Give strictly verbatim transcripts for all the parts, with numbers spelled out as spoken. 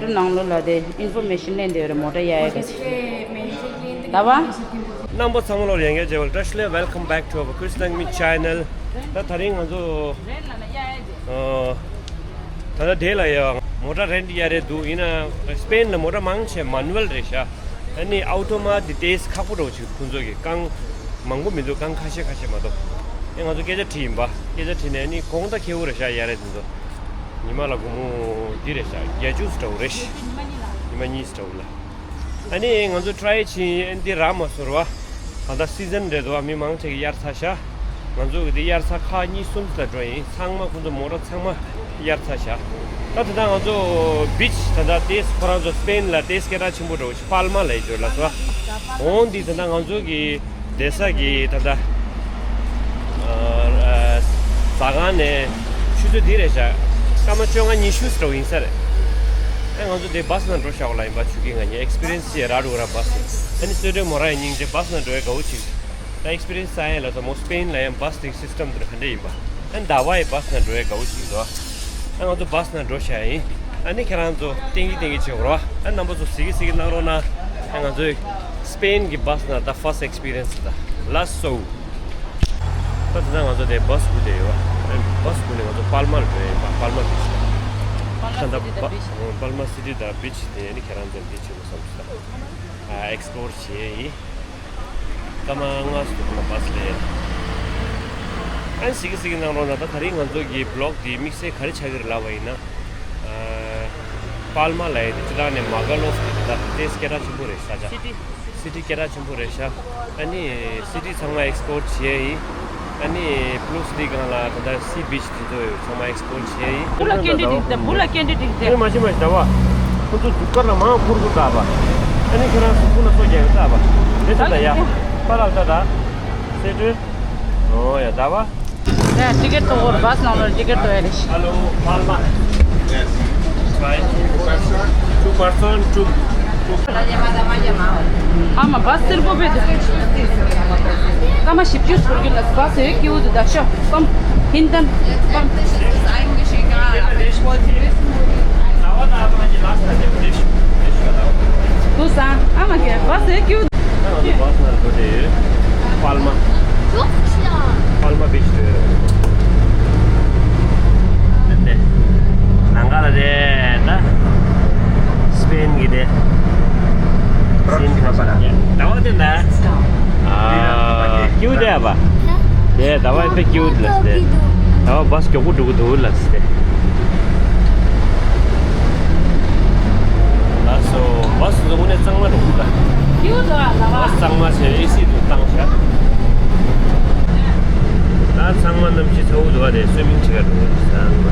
ནང་ལོགས་ལ་དེ་ཨིན་ཕོར་མེ་ཤིན་ལེན་དེ་རེད། མོ་ཊ་གཡར་ཡ་གི་ད་བ། རྣམ་པ་ཚང་མ་ལོར་ཡང་བསྐྱར་མཇལ་བ་བཀྲ་ཤིས་བདེ་ལེགས། Welcome back to our Chris Tangmi channel. ད་དེ་རིང་ང་ཚོ་ཨ། ད་ལྟ་དེ་ལ་ཡ་མོ་ཊ་རེན་ཊི་གཡར་རེད་འདུག་ཡིན་ན་སི་པེན་ལ་མོ་ཊ་མང་ཆེ་མེ་ནུ་ཨལ་རེད་ཤག་ཨ་ནི་ཨོ་ཊོ་མ་དེ་ཏོག་ཙམ་ཁག་པོ་འདྲ་བོ་ཅིག་ཁོང་ཚོ་གི་རྐང་མང་པོ་མི་འདུག་རྐང་ཁ་ཤས་ཁ་ཤས་མ་གཏོགས། ཨེ་ང་ཚོ་སྐད་ཆ་དྲིས་ཡིན་པ། སྐད་ཆ་དྲིས་ནས་ཨ་ནི་གོང་ད་ཁེ་པོ་རེད་ཤག་གཡར་རེད་དེ་ཚོ། ཉི་མ་ལ་སྒོར་མོ་འདི་རེད་ཤག་བརྒྱད་ཅུ་འདྲ་བོ་རེད། ཉི་མ་གཉིས་འདྲ་བོ་ལ། ཨ་ནི་ང་ཚོ་ཊི་རའེ་བྱས་ཡིན། ཨ་ནི་འདི་རག་མ་སོང་བ། གང་ལྟར་སི་ཛན་རེད་འདུག་ཨ། མི་མང་ཆེ་གིས་གཡར་ཚར་ཤག་ང་ཚོ་གིས་འདི་གཡར་ཚར་ཁག་གཉིས་གསུམ་ཙམ་འགྲོ་ཡིན། ཚང་མ་ཁོང་ཚོ་མོ་ཊ་ཚང་མ་གཡར་ཚར་ཤག་ད་ད་ལྟ་ང་ཚོ་བིཆ་ད་ལྟ་ཏོག་ཙམ་ཁོ་རང་ཚོ་སི་པེན་ལ་ཏོག་ཙམ་སྐད་གྲགས་ཆེན་པོ་འདྲ་བོ་ཞིག་པཱལ་མ་ལབ་ཡ་ཅིག་ཡོད་ལབ་སོང་། འོ་འདི་ད་ལྟ་ང་ཚོ་གི་བསྡད་ས་གི་ད་ལྟ་ཨ་ཟ་ཁང་ནས་ཆུ་ཚོད་འདི་རེད་ཤག་སྐར་མ་བཅོ་ལྔ་ཉི་ཤུ་ཙམ་འདྲ་བོ་ཡིན་ས་རེད། ཨ་ང་ཚོ་འདི་བྷ་སི་ནང་འགྲོ་ཤག་ལབ་ཡིན་པ། ཆུ་ཀི་ང་གཉིས་ཨེག་སི་པི་རི་ཡན་སི་ཅིག་རག་འགྲོ་གི་ར། བྷ་སི་ཨ་ནི་སོ་སོའི་མོ་རང་ཡིན་སྙིང་རྗེ། བྷ་སི་ནང་འགྲོ་ཡ་དགའ་བོ་ཅིག་ད་ཨེག་སི་པི་རི་ཡན་སི་ས་ཡ་ལ་ད་མོ་སི་པེན་ལ་ཡང་བྷ་སི་དེ་སིས་ཊམ་དེ་ག་འདྲ་ཡིན་པ། ཨ་ནི་ཟླ་བ་ཡི་བྷ་སི་ནང་འགྲོ་ཡ་དགའ་བོ་ཅིག་འདུག་ཨ་ང་ཚོ་བྷ་སི་ནང་འགྲོ་ཤག་ཡིན། ཨ་ནི་ཁྱེད་རང་ཚོ་ཏིང་གི་ཏིང་གི་བྱེད་དགོས་ར། ཨ་རྣམ་པ་ཚོ་གཟིགས་གི་གཟིགས་གི་གནང་རོགས་གནང་། ཨ་ང་ཚོའི་སི་པེན་གི་བྷ་སི་ནང་ད་ཕར་སི་ཊི་ཨེག་སི་པི་རི་ཡན་སི་ད་ལ་སོ། ད་དེ་ན་ང་ཚོ་དེ་བྷ་སི་སྒུག་བསྡད་ཡོད། ཨ་བྷ་སི་སྒུག་ནས་ང་ཚོ་པཱལ་མ་ལ་འགྲོ་ཡ་ཡིན་པ། པཱལ་མ་བིཆ་ད་ད་པཱལ་མ་སི་ཊི་དང་བིཆ། པཱལ་མ་སི་ཊི་དང་བིཆ་དེ་ནི་ཁྱེད་རང་ཚོ་འདི་བྱེད་དགོས་བསམ་སོང་། ཨ་ཨེག་སི་པི་ལོར་བྱེད་ཡ་ཡིན། སྐར་མ་ལྔ་ཙམ་འདུག་ན་བྷ་སི་ལས། ཨ་ནི་གཟིགས་གི་གཟིགས་གི་གནང་རོགས་གནང་། ད་དེ་རིང་ང་ཚོ་གི་བི་ལོག་འདི་དམིགས་བསལ་ག་རེ་ཆགས་ཀྱི་རེད་ལབ་པ་ཡིན་ན། ཨ་པཱལ་མ་ལབ་ཡ་དེ་སྤྱིར་བཏང་ནས་མ་ག་ལོབ་ཀྱི་ད་ལྟ་དེ་སྐད་གྲགས་ཆེན་པོ་རེད་ཤག་སི་ཊི། སི་ཊི་སྐད་གྲགས་ཆེན་པོ་རེད་ཤག་ཨ་ནི་སི་ཊི་ཚང་མ་ཨེག་སི་པི་ལོར་བྱེད་ཡ་ཡིན། ཨ་ནི་པ་ལུ་སི་འདི་སྒང་ལ་ད་ལྟ་སི་བིཆ་དེ་ཚོ་ཚང་མ་ཨེག་སི་པི་ལོར་བྱེད་ཡ་ཡིན། བུ་ལ་སྐད་འདྲི་དྲིས་ཏེ། བུ་ལ་སྐད་འདྲི་དྲིས་ཏེ། ཨེ་མ་གཞི་མ་གཞི་ད་བ། ཁོ་ཚོ་རྫུ་སྐར་ལ་མང་འཁུར་དགོས་ད་བ། ཨ་ནི་ཁྱེད་རང་སུ་ཁུ་ལ་སོ་རྒྱག་ད་བ། དེ་ཚོ་ད་ཡ། པཱ་ལགས་ད་ད། སེ་ཏྲུ། ཨོ་ཡ་ད་བ། ཡ་ཊི་ཀེ་ཊི་ཐོག་བར་བྷ་སི་ནང་ལ་ཊི་ཀེ་ཊི་ཐོག་ཡ་རེད། Hello, Palma. Yes. Right. Two person, two, two. ཨ་མ་བྷ་སི་སིལ་བུ་བེད། སྐར་མ་བཞི་བཅུ་ཟུར་གྱི་ལ་བྷ་སི་ཧེ་ཀྱིའུ་དུ་ད་ཤོ་ཀམ་ཧིན་དན་ཀམ། དུ་སང་ཨ་མ་གི་བྷ་སི་ཧེ་ཀྱིའུ། ང་ཚོ་བྷ་སི་ནང་འགྲོ་བསྡད་ཡོད། པཱལ་མ། པཱལ་མ་བིཆ་འགྲོ་ཡོད། དེ་ནས་ནང་ག་ལ་རེད་ད། སི་པེན་གི་དེ། སིན་ཁ་པ་ར། ཟླ་བ་དེ་ན། ཨ། ཀྱིའུ་དེ་ཨ་བ། དེ་ཟླ་བ་དཔེ་ཀྱིའུ་ལ་སི་དེ། ཟླ་བ་བྷ་སི་མགྱོགས་པོ་འགྲོ་གི་འདུག་ལ་སི་དེ། ལགས་སོ། བྷ་སི་ཚོ་དངོས་གནས་གཙང་མ་འདུག་ད། ཀྱིའུ་འདུག་ཨ་ལ་བ། བྷ་སི་གཙང་མ་བྱས་ཨེ་སི་འདུག་བཏང་བཞག་ད་གཙང་མ་གནམ་གཤིས་ཚ་བོ་འདུག་ཨ། དེ་སུའི་མིང་བྱེད་ག་འགྲོ་གི་གཙང་མ།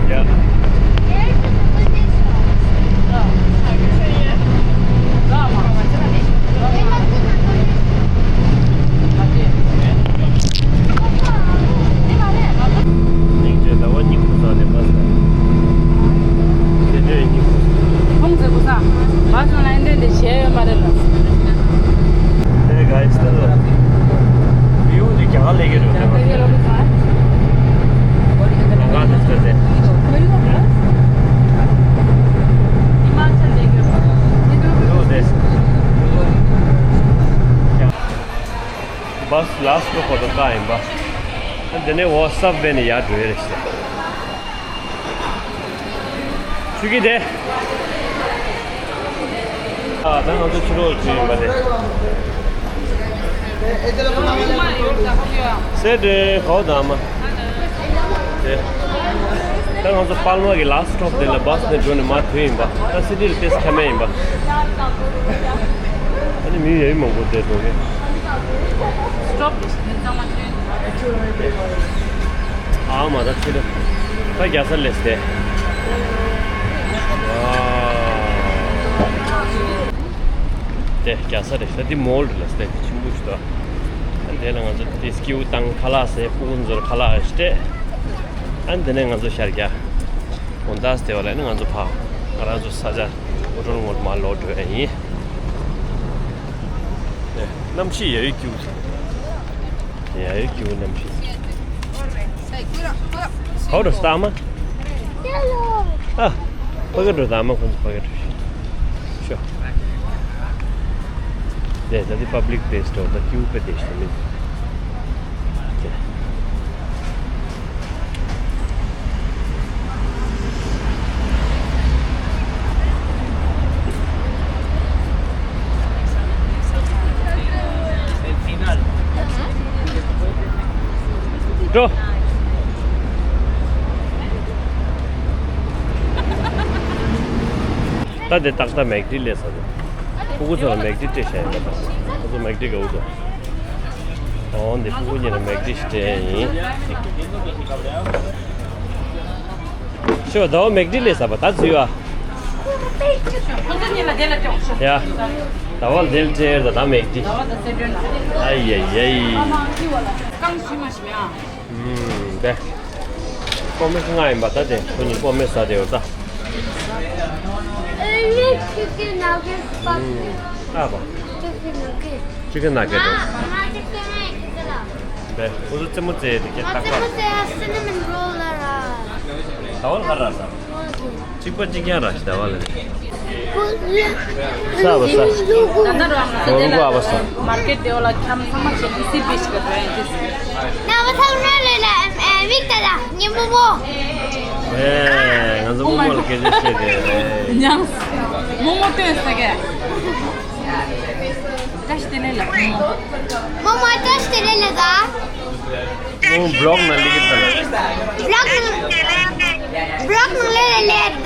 ཡ། སྙིང་རྗེ། ཟླ་བ་གཉིད་ཁུག་ས་ནས་མ་ཟ། དེ་འདྲའི་གཉིད་ཁུག་ས། ཁོང་ཚོས་གོ་ས། བྷ་སི་ལ་ཨེ་འདྲ་འདི་བྱས་ཡོད་མ་རེད་ལ། Hey guys, ད་ལ་བིའུ་འདི་རྒྱ་གར་ལས་ཀྱི་རེད་དེ། རྒྱ་གར་ལས་ཀྱི་རེད། ང་ག་ནས་ཚོད་དེ། ཧི་མ་ཅལ་ལས་ཀྱི་རེད། ལོ་དེ། བྷ་སི་ལ་སི་ཊོབ་ཁོ་ཐག་ཡིན་པ། དེ་ནས་འོ་སབ་ཝེ་ནས་ཡར་འགྲོ་ཡ་རེད་ཟེར། ཆུ་ཀི་དེ། ཨ་ད་ང་ཚོ་ཕྱི་ལོགས་ཀྱི་ཡིན་པ་དེ། སེ་དེ་གའོ་དང་མ། དེ། ད་ང་ཚོ་པཱལ་མ་གི་ལ་སི་ཊོབ་དེ་ལ་བྷ་སི་ནས་འགྲོ་ནས་མར་ཐོན་ཡིན་པ། ད་སི་ཊི་ལ་ཏོག་ཙམ་ཁ་མེད་ཡིན་པ། ཨ་ནི་མི་ཡ་ཡི་མང་པོ་བསྡད་འགྲོ་གི། སི་ཊོབ་ལ་ཚང་མ་ཐོན། ཨ་མ་ད་ཕྱི་ལ། ད་རྒྱ་ས་ལས་ཏེ། ཨ། དེ་རྒྱ་ས་རེད། ད་འདི་མོལ་ལ་ཏེ་ཆེན་པོ་ཞིག་འདུག་ཨ་དེ་ལ་ང་ཚོ་དེ་སྐྱིའུ་དང་ཁ་ལག་ཟས་ཕྲུ་གུ་ཚོར་ཁ་ལག་ཞིག་སྤྲད། ཨ་དེ་ནས་ང་ཚོ་ཤར་རྒྱག་གོང་ཏཱས་དེ་བ་ལ་ནི་ང་ཚོ་ཕ་ང་རང་ཚོ་ས་ཆ་ཧོ་ཊེལ་ངོ་མ་ལོག་འགྲོ་ཡ་ཡིན། དེ་གནམ་གཤིས་ཡ་ཡི་སྐྱིའུ་དེ། ཡ་ཡོད་ཀྱི་འོ་ནམ་ཤི། ཧའོ་རོ་སྟ་མ། ཨ། ཕ་གི་འགྲོ་ད་མ་ཁོང་ཚོ་ཕ་གི་འགྲོ་ཤི། ཤོ། ཡ་ད་དི་པབ་ལིག་པེ་སི་ཊོར་ད་ཀྱུ་པེ་དེ་ཤི་མི། འགྲོ། ད་དེ་ཏག་ཏག་མེག་ཌི་ལས་ས་དེ། ཕྲུ་གུ་ཚོ་ལ་མེག་ཌི་སྤྲད་བཞག་ཡིན་པ་དང་། ཁོ་ཚོ་མེག་ཌི་དགའ་བོ་འདུག་ཨོ་འདི་ཕྲུ་གུ་གཉིས་ལ་མེག་ཌི་སྤྲད་ཡིན། ཤོ་ཟླ་བ་མེག་ཌི་ལས་ས་པ་ད་ཚུལ་བ། ཡ། ཟླ་བ་ལ་དེལ་སྤྲད་ད་ད་མེག་ཌི། ཨའི་ཡའི་ཡའི། ཨུམ་དེ། པོ་མེ་ང་ཡིན་པ་ད་དེ་ཁོ་གཉིས་པོ་མེ་ཟ་དེ་ཡོད་ད། ཨུམ། ཨ་བ། ཅི་ཀེན་ན་ཀེ་ཊི། བས་ཁོ་ཚོ་རྩེད་མོ་རྩེ་དེ་ཀེ་ཏག་ཏག། ཟླ་བ་ལ་ཁ་ར་ས། གཅིག་པ་གཅིག་རྐྱང་ར་ཞིག་ཟླ་བ་ལ་ནི། ས་བ་ས། ད་ལྟ་རང་ང་ཚོ་འོ་དེ་ལ་ལུ་གུ་ཨ་བ་ས། མར་ཀེ་ཊི་དེ་བ་ལ་ཁྱམས་ཚང་མ་བྱེད་དུས་སི་བི་ཆི་ག་འགྲོ་ཡིན་དུས། ན་བ་ཐག་རོ་ལེ་ལ་ཨ་མིག་ད་ད་ཉི་མོ་མོ། ཨེ་ང་ཚོ་མོ་མོ་ལ་སྐད་ཆ་བཤད་དེ་རེད། ཉང་། མོ་མོ་ལྟོས་ཟེར་གི། བཀྲ་ཤིས་བདེ་ལེགས་ལ། མོ་མོ་བཀྲ་ཤིས་བདེ་ལེགས་ལ་ད། ཁོང་བི་ལོག་ནང་སླེབས་ཀྱི་ད་ལ། བི་ལོག་ནང་། བི་ལོག་ནང་སླེབས་ལ་སླེབས་ད།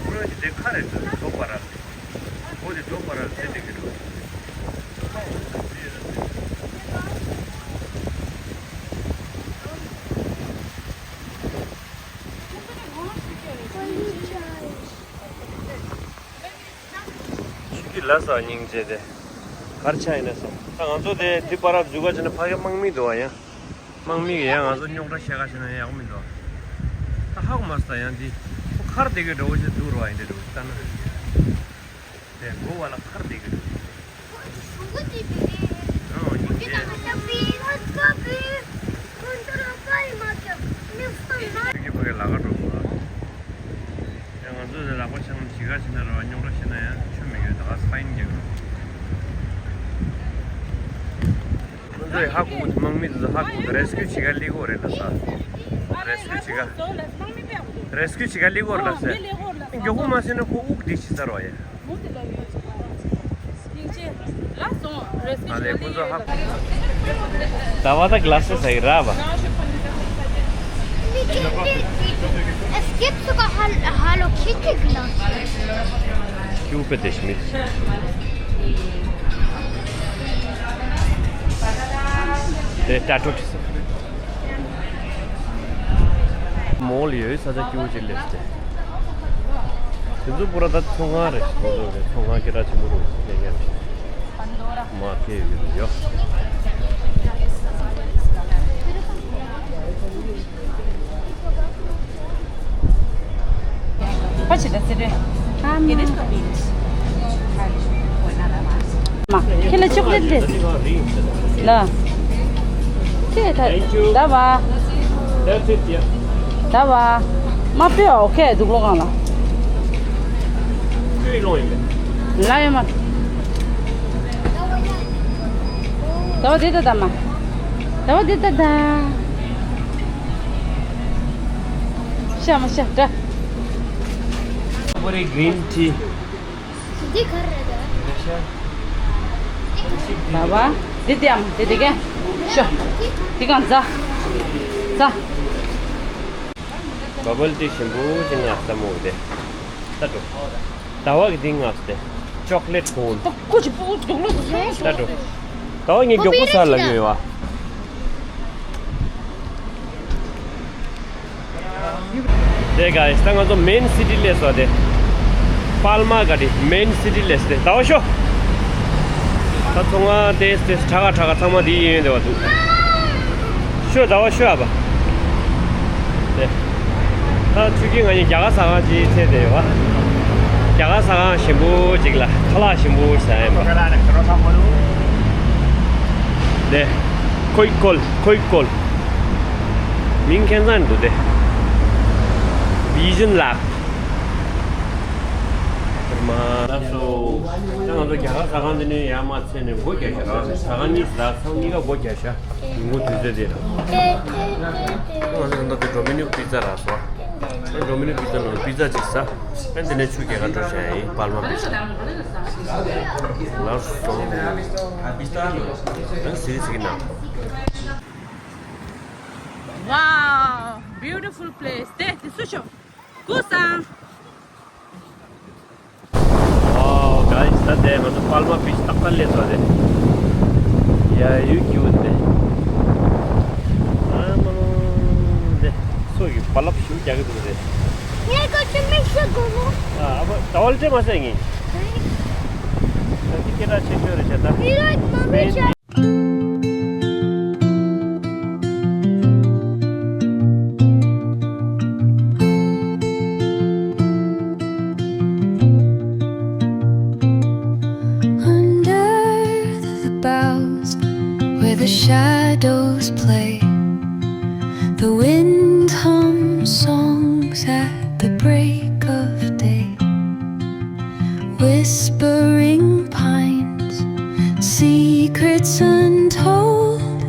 ཁོ་རང་གི་དེ་ཁ་རེད་འདུག་འགྲོ་བ་ར། འོ་དེ་འགྲོ་བ་ར་ཟེར་དེ་གི་འགྲོ། ཆུ་ཁྱི་ལ་ས་སྙིང་རྗེ་དེ། གར་ཆ་ཡིན་ན་ས། ད་ང་ཚོ་དེ་དེ་པར་འཛུལ་ག་བྱས་ན་ཕ་གི་དམག་མི་འདུག་ཨ་ཡ། དམག་མི་གིས་ཡང་ང་ཚོ་རྙོག་དྲ་བཤད་ག་ཞིག་ན་ཡག་མི་འདུག་ད་ཧ་གོ་མ་སོང་ཡང་འདི་ཁོ་ཁར་བསྡད་ཀྱི་འགྲོ་བོ་ཞིག་འདུག་རོ་ཡིན་འདི་འགྲོ་བོ་ཞིག་ལྟ་ན་དེ་མགོ་བ་ལ་ཁར་བསྡད་ཀྱི་འགྲོ་ཨོ་ཉིན་རྗེས། ཁྱོད་ཀྱི་ཕ་གི་ལ་ཁ་འགྲོ་བ། ཡང་ང་ཚོ་ལ་ལག་པ་འཆང་ཞིག་ག་ཞིག་ན་རོ་རྙོག་དྲ་ཞིག་ན་ཡང་ཆུ་མི་ཡོད་ད་ག་ས་ཡིན་རྒྱག་གི་རོ། ཁོ་ཚོས་ཧ་གོ་གི་འདུག་དམག་མི་ཚོས་ཧ་གོ་གི་འདུག་རེ་སྐུལ་བྱེད་ག་སླེབས་ཀྱི་ཡོད་རེད་ལ་ས། རེ་སྐུལ་བྱེད་ག་རེ་སྐུལ་བྱེད་ག་སླེབས་ཀྱི་ཡོད་རེད་ལ་ས། མགྱོགས་པོ་མ་ཟིན་ན་ཁོ་དབུགས་བདེ་ཞིག་ཚར་བ་ཡ། ཨ་ལས་ཁོ་ཚོ་ཧ་གོ། ཟླ་བ་དང་གླ་སེ་ཟ་གི་ར་བ། ཁྱིའུ་པེ་དེ་ཤི་མི། དེ་ཏ་ཏུ་ཏི་སི། མོལ་ཡོད་ས་ཆ་སྐྱིད་པོ་ཅིག་སླེབས་ཏེ། དེ་ཚོ་པུ་ར་ད་ཚོང་ཁང་རེད། ཚོང་ཁང་སྐད་གྲགས་ཆེན་པོ་རེད་ཟེར་མཁན་རེད། མ་ཁེ་ཡོད་ཡོད། ཕ་ཆེ་ད་སེ་རེད། ཨ་མ། ཁྱེད་ལ་ཅོག་ལེ་ཊི་རེད། ལ། ཁྱེད་ད་ད་བ། That's it, yeah. ད་བ། མ་པེ་ཨོ་ཁེ་དུག་ལོ་གང་ལ། ལ་ཡ་མ། ད་བ་དེ་ད་ད་མ། ད་བ་དེ་ད་ད། ཤ་མ་ཤ་ད། Strawberry green tea. འདི་ག་རེ་རེད། ད་བ། འདི་དེ་ཨམ་འདི་དེ་གན། ཤོ། འདི་གང་ཛ། ཛ། བ་བལ་ཊི་ཞིམ་པོ་ཅིག་མངགས་ས་མོ་དེ། ད་འགྲོ། ཟླ་བ་གི་འདི་མངགས་ཏེ། ཅོག་ལེ་ཊི་ཀོན། ད་ཀོ་ཅི་པོ་དུག་ལོ་ཟེར་ད་འགྲོ། ཟླ་བ་ངས་མགྱོགས་པོ་ཚར་ལབ་ཡོད་བ། དེ་ག་ད་ང་ཚོ་མེན་སི་ཊི་སླེབས་སོང་དེ། པཱལ་མ་ག་དེ་མེན་སི་ཊི་སླེབས་ཏེ་ཟླ་བ་ཤོ། ད་ཚོང་ཁང་དེ་དེ་ཁྲ་ཁ་ཁྲ་ཁ་ཚང་མ་དེ་ཡིན་དེ་བ་འདུག་ཤོ་ཟླ་བ་ཤོ་ཨ་བ། ད་ཆུ་རྒྱུན་ང་གཉིས་རྒྱ་གར་ཟ་ཁང་ཅིག་འཚོལ་བསྡད་ཡོད་པ། རྒྱ་གར་ཟ་ཁང་ཞིམ་པོ་ཅིག་ལ་ཁ་ལག་ཞིམ་པོ་ཟ་ཡ་ཡིན་པ། དེ་ཁོའི་ཀོལ་ཁོའི་ཀོལ། མིང་ཁྱད་མཚར་འདུག་སྟེ། བི་ཞན་ལབ། ལགས་སོ། ད་ང་ཚོ་རྒྱ་གར་ཟ་ཁང་འདི་ནས་ཡར་མར་འཚོལ་ནས་སྒོ་རྒྱག་བྱས་ར། ཟ་ཁང་གཉིས་ཟ་ཁང་གཉིས་ཀ་སྒོ་རྒྱག་བྱས། ཉིན་གུང་དུས་ཚོད་དེ་ར། ང་ཚོ་ད་ལྟ་འགྲོ་མི་ནུ་པི་ཛ་རག་སོང་། ཨ་འགྲོ་མི་ནུ་པི་ཛ་ནང་པི་ཛ་ཅིག་ཟ། ཨ་འདི་ནས་ཆུ་རྒྱག་ག་འགྲོ་བྱས་ཡིན། པཱལ་མ་པི་ཛ། ལགས་སོ། ཨ་ཟིག་ཟིག་ན། Wow, beautiful place. དེ་དེ་སུ་ཤོག་ཀུ་སང་། Wow, guys, ད་དེ་ང་ཚོ་པཱལ་མ་པི་ཛ་ཏག་ཏག་སླེབས་སོང་སྟེ། ཡ་ཡུ་ཀྱུ་དེ། ཨ་མ་མ་དེ་སོ་ཡི་བ་ལབ་ཞུ་རྒྱག་གི་འདུག་སྟེ། ངས་ཁོ་ཆུ་མིག་ཤོད་དགོས་མོ། ཨ་ཨ་ཕ་ད་བལ་ཅེ་མ་ཟེར་ངས། ད་ཅི་སྐད་གྲགས་ཆེ་ཤོས་རེད་བྱས་ད། We like mommy shark. Under the boughs where the shadows play, the wind hums songs at the break of day. Whispering pines, secrets untold,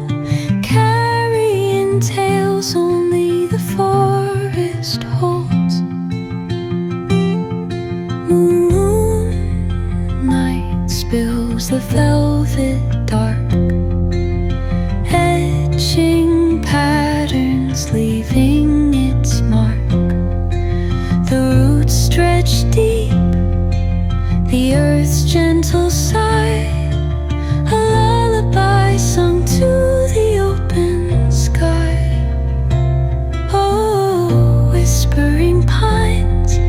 carrying tales only the forest holds. Moonlight spills the velvet dark, etching patterns, leaving its mark. The roots stretch deep, the earth's gentle sigh, a lullaby sung to the open sky. Oh, whispering pines,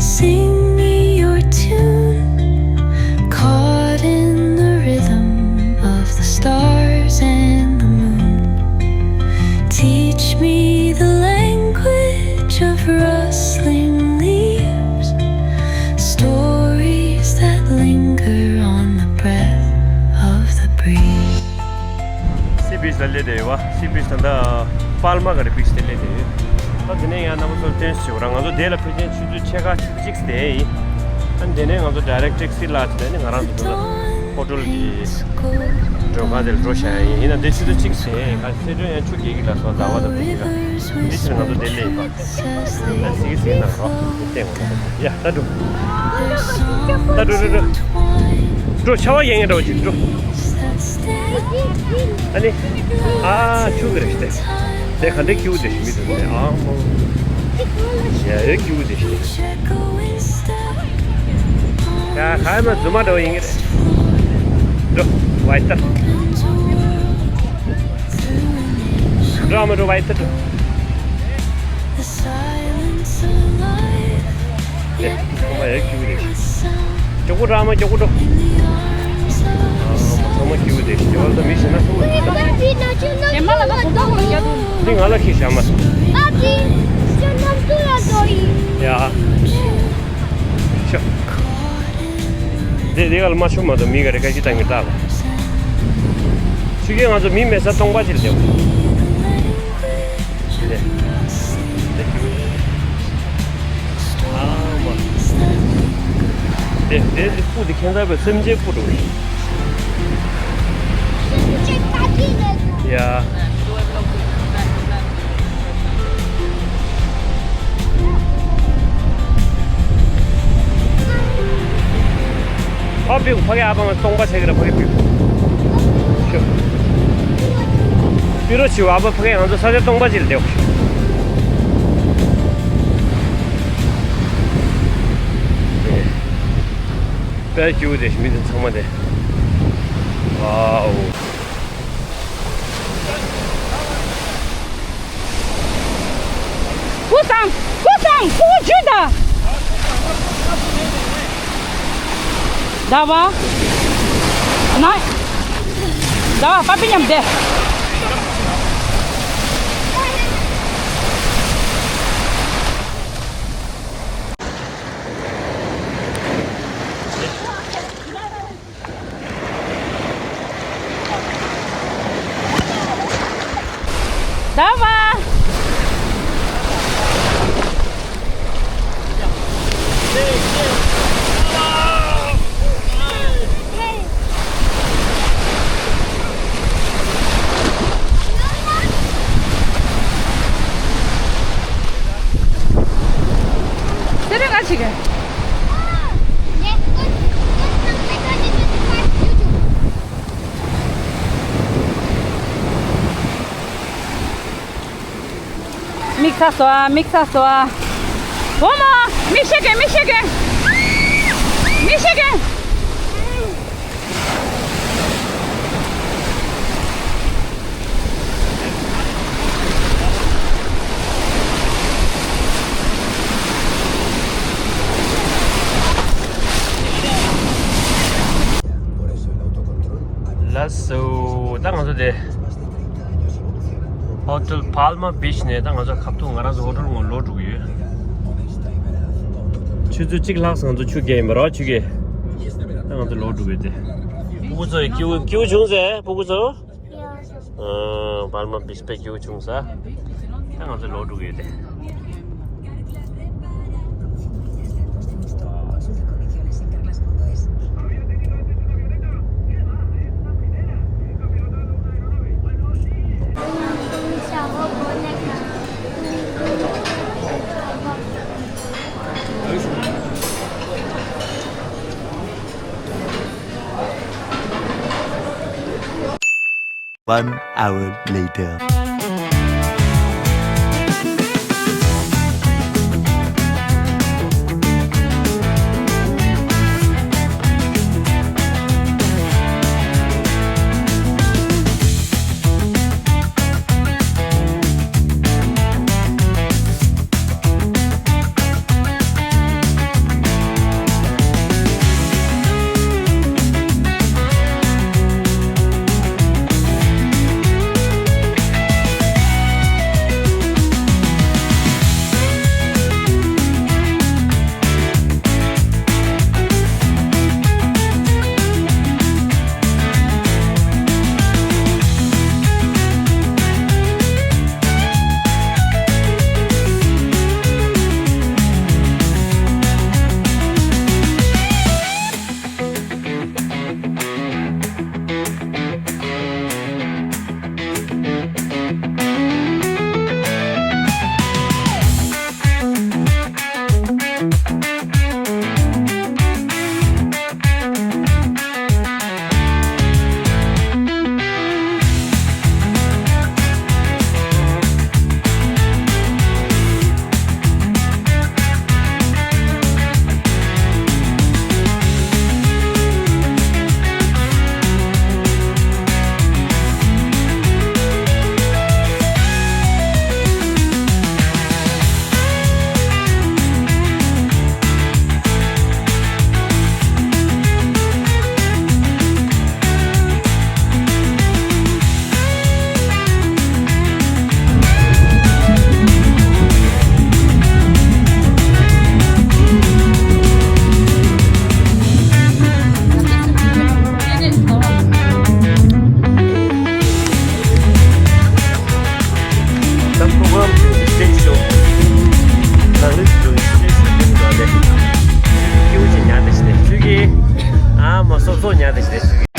sing me your tune, caught in the rhythm of the stars and the moon. Teach me the language of rustling leaves, stories that linger on the breath of the breeze. སི་བིཆ་ལ་སླེབས་བསྡད་ཡོད་པ། སི་བིཆ་ད་ལྟ་པཱལ་མ་ག་རེ་བིཆ་དེ་སླེབས་བསྡད་ཡོད། ད་དེ་ནས་ཡང་རྣམ་པ་ཚོར་སྟོན་ཞུ་ར། ང་ཚོ་དེ་ལ་ཕེབས་མཁན་ཆུ་ཚོད་ཕྱེད་ཀ་ཆུ་ཚོད་གཅིག་བསྡད་ཡིན། ཨ་དེ་ནས་ང་ཚོ་ཌའི་རེག་ཊེག་སི་ལ་བྱས་ནས་ང་རང་ཚོ་འདི་ལ་ཧོ་ཊེལ་གྱི་མགྲོན་ཁང་དེར་འགྲོ་བཞག་ཡིན། ཡིན་ན་དེ་ཆུ་ཚོད་གཅིག་བསྡད་ཡིན། ག་སི་ཁྲོན་ཡང་ཆུ་རྒྱག་གི་ལ་སོགས་ཟླ་བ་དང་དེ་ག་འདི་ཕྱིར་ང་ཚོ་དེ་སླེབས་ཡིན་པ། ཨ་སི་གི་སི་གི་ནང་རོགས་བསྟན་འོང་། ཡ་ད་འགྲོ། ད་འགྲོ་འགྲོ་འགྲོ། འགྲོ་ཆར་པ་ཡལ་མཁན་འདྲ་བོ་ཅིག་འགྲོ། ཨ་ནི། ཨ་ཆུ་གི་རེད་ཤི་སྟེ། དེ་ག་འདྲའི་སྐྱིད་པོ་དེ་ཞིག་མི་འདུག་ནས་ཨ་མོ། ཡ་ཡོད་སྐྱིད་པོ་དེ་ཞིག་ཡ་ག་ཡ་མ་རྫུན་མ་འདྲ་བོ་ཡིན་གྱི་རེད། འགྲོ་ཝའི་ཏར། འགྲོ་ཨ་མ་འགྲོ་ཝའི་ཏར་འགྲོ། ཨེ། ཚང་མ་ཡར་རྒྱུག་རེད། མགྱོགས་པོ་འགྲོ་ཨ་མ་མགྱོགས་པོ་འགྲོ། ཨ་མ་ཚང་མ་རྒྱུག་རེད། རྒྱུག་ད་མི་ཞེ་ན་སོང་རེད། ཞེ་མ་ལ་ད་གོམ་པ་གོམ་ལ་རྒྱག་འདུག་འདི་ང་ལ་ཁྱི་ཞྭ་མ། ཡ། ཤོ། འདི་འདི་ག་ལ་མ་ཤོ་མ་གཏོགས་མི་ག་རེ་ཁ་ཅིག་བཏང་གི་ལྟ་ལ། ཆུ་རྒྱུན་ང་ཚོ་མི་མེད་ས་སྟོང་པ་ཅིག་ལ་བསྡད། ཞི་བདེ། ཨ་མ། དེ་དེ་དེ་སྤུ་དེ་ཁྱད་མཚར་བའི་སེམས་ཅན་སྤུ་འདྲ་བོ་ཞིག་ཡ། ཕ་བུ་ཕ་གི་ཨ་ཕ་ང་སྟོང་པ་ཆགས་ཀྱི་ར་ཕ་གི་བུ། ཤོ། པི་རོ་ཆི་བ་ཨ་ཕ་ཕ་གི་ང་ཚོ་ས་ཆ་སྟོང་པ་ཅིག་ལ་བསྡད། དཔེ་སྐྱིད་པོ་དེ་མི་དེ་ཚང་མ་དེ། ཝའོ། ཀུ་སང་། ཀུ་སང་། ཀུ་ཇུ་ད། ཟླ་བ། ན། ཟླ་བ་པ་པི་མཉམ་བསྡད། ད་ཅིག་གི། མིག་ཚ་སོ་ཨ། མིག་ཚ་སོ་ཨ། འོ་མ། མིག་ཤེས་གི། མིག་ཤེས་གི། མིག་ཤེས་གི། ལགས་སོ། ད་ང་ཚོ་དེ་ཧོ་ཊེལ་པཱལ་མ་བིཆ་ནས་ད་ང་ཚོ་ཁ་ཐུག་ང་རང་ཚོ་ཧོ་ཊེལ་ངོ་ལོག་འགྲོ་གི་ཡོད། ཆུ་ཚོད་གཅིག་ལྷག་ཙམ་ང་ཚོ་ཆུ་རྐྱལ་ཡིན་པ་རེད་བ། ཆུ་རྐྱལ། ད་ང་ཚོ་ལོག་འགྲོ་གི་ཡོད་དེ། སྤུ་གུ་ཚོ་ཡི་སྐྱིད་པོ་སྐྱིད་པོ་བྱུང་ཟེར། སྤུ་གུ་ཚོ། ཨ། པཱལ་མ་བིཆ་དཔེ་སྐྱིད་པོ་བྱུང་ས། ད་ང་ཚོ་ལོག་འགྲོ་གི་ཡོད་དེ། One hour later. ད་པོ་གྷ་རམ་གྱི་སི་ཊེ་ཇི་ཤོ། ནང་ལུགས་ཀྱི་སི་ཊེ་ཇི་ཤོ་ཡིན་པ་ལས། ཁྱེད་ཀྱིས་ཉར་ཏེ་ཞིག་ནས་ཁྱེད་ཀྱིས། ཨ་མ་སོབ་སོབ་ཉར་ཏེ་ཞིག་ནས་ཁྱེད་ཀྱིས།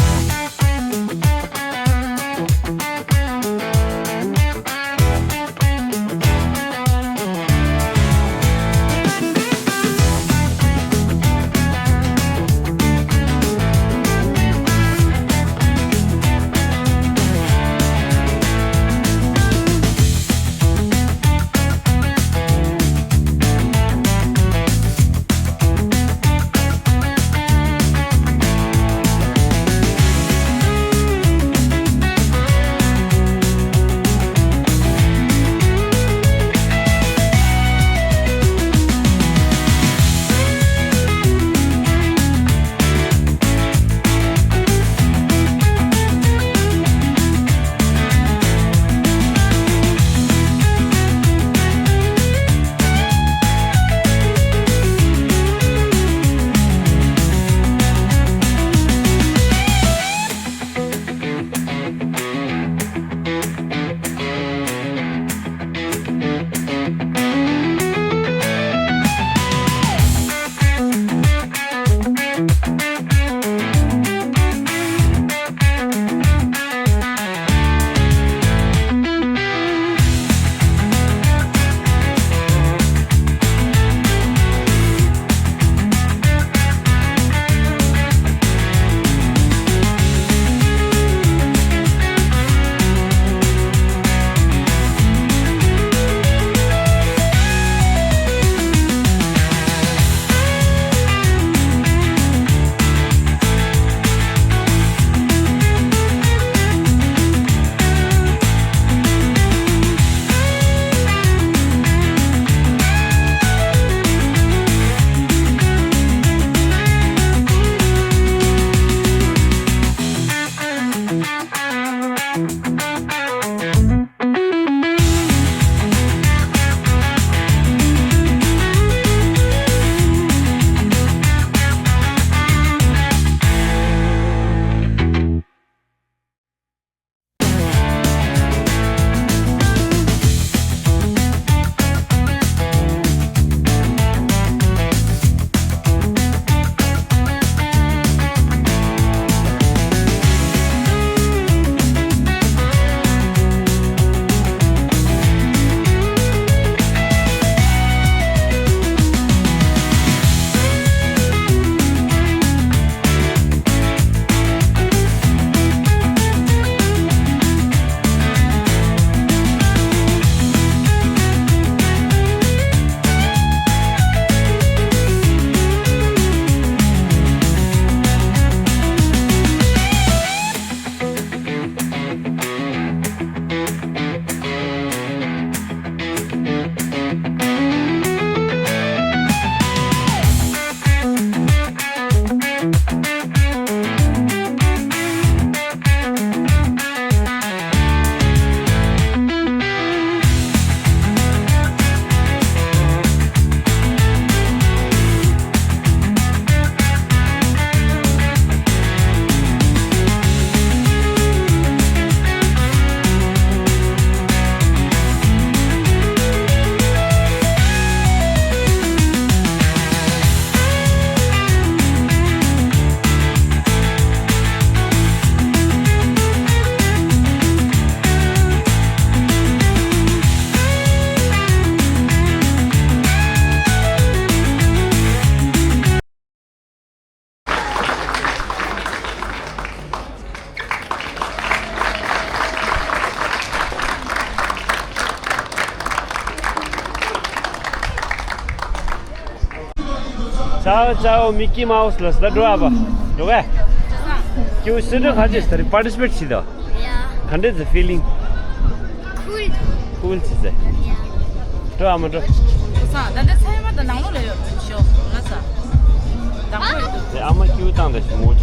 ཅའོ་ཅའོ་མི་ཀི་མའོ་སི་ལ་སི་ད་འགྲོ་ཨ་པ། འགྲོ་ག་ཁྱོད་སེ་འགྲོ་ག་ཅེས་ད་རེ་པར་ཊི་སི་པེཊ་བྱེད་དོ། ག་འདྲས་ཟེར་ཕི་ལིང་། ཁུལ། ཁུལ་ཅི་ཟེར། འགྲོ་ཨ་མ་འགྲོ། ས་ད་ལྟ་ཚན་མ་ད་ནང་ལོགས་ལ་ཡོད་ཤོ་ང་ས། དང་པོ་ཡོད་དུ། དེ་ཨ་མ་ཁྱོད་བཏང་ད་ཞུ་མོ།